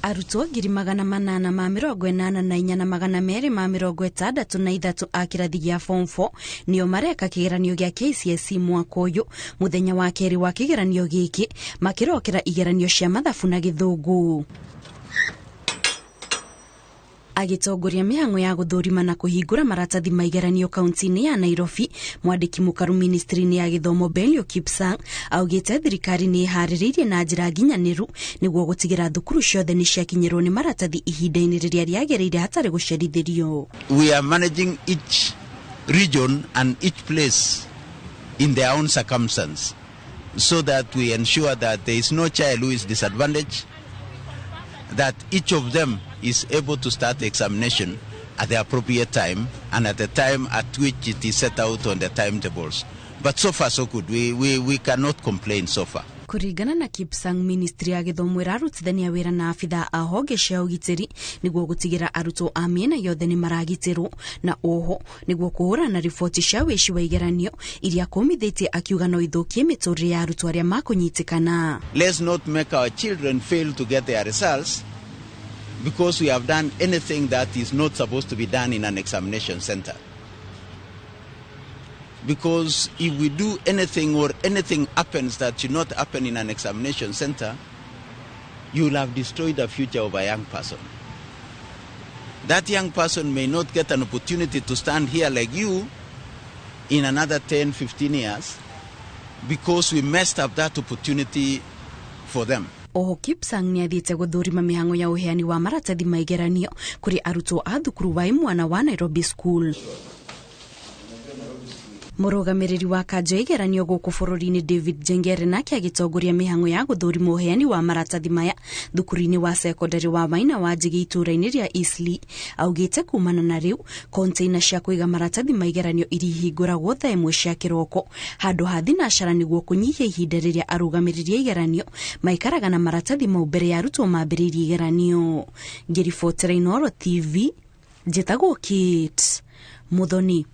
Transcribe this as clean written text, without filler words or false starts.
Arutwo 884,263 a kĩrathi gĩa Form 4 nĩo mareka kĩgeranio gĩa KCSE mwaka ũyũ. Mũthenya wa kerĩ wa kĩgeranio gĩkĩ makĩrokera igeranio cia mathabu na Gĩthũngũ. Agĩtongoria mĩhang'o ya gũthũrima na kũhingũra maratathi ma igeranio kaunti-inĩ ya Nairobi, mwandĩki mũkaru ministry-inĩ ya gĩthomo Belio Kipsang augĩte thirikari nĩ ĩharĩrĩirie na njĩra nginyanĩru nĩguo gũtigĩra thukuru ciothe nĩ ciakinyĩrwo nĩ maratathi ihinda-inĩ rĩrĩa rĩagĩrĩire hatarĩ gũcerithĩrio. We are managing each region and each place in their own circumstance so that we ensure that there is no child who is disadvantaged, that each of them is able to start the examination at the appropriate time and at the time at which it is set out on the timetables. But so far so good. We cannot complain so far. Kũringana na Kipsang, ministry ya gĩthomo ĩrarutithania wĩra na abithaa a honge cia ũgitĩri nĩguo gũtigĩra arutwo a mĩena yothe nĩ maragitĩrwo, na oho nĩguo kũhũrana na riboti cia wĩici wa igeranio iria kũmithĩtie, akiuga no ithũkie mĩtũrĩre ya arutwo arĩa makũnyitĩkana. Let's not make our children fail to get their results because we have done anything that is not supposed to be done in an examination center. Because if we do anything or anything happens that should not happen in an examination center, you will have destroyed the future of a young person. That young person may not get an opportunity to stand here like you in another 10, 15 years because we messed up that opportunity for them. Oho Kipsang nĩ athiĩte gũthũrima mĩhang'o ya ũheani wa maratathi ma igeranio kũrĩ arutwo a thukuru wa imwana wa Nairobi School. Mũrũgamĩrĩri wa kanjo ya igeranio gũkũ bũrũri-inĩ David Njengere nake agĩtongoria mĩhang'o ya gũthũrima ũheani wa maratathi maya thukuru-inĩ wa cekondarĩ wa Maina wa Njigi itũũra-inĩ rĩa Eastleigh, augĩte kumana na rĩu container cia kũiga maratathi ma igeranio irihingũragwo thaa 1 cia kĩroko handũ ha thinacara nĩguo kũnyihia ihinda rĩrĩa arũgamĩrĩri a igeranio maikaraga na maratathi mau mbere ya arutwo mambĩrĩirie igeranio. Ngĩribotera Inooro TV, njĩtagwo Kate Muthoni.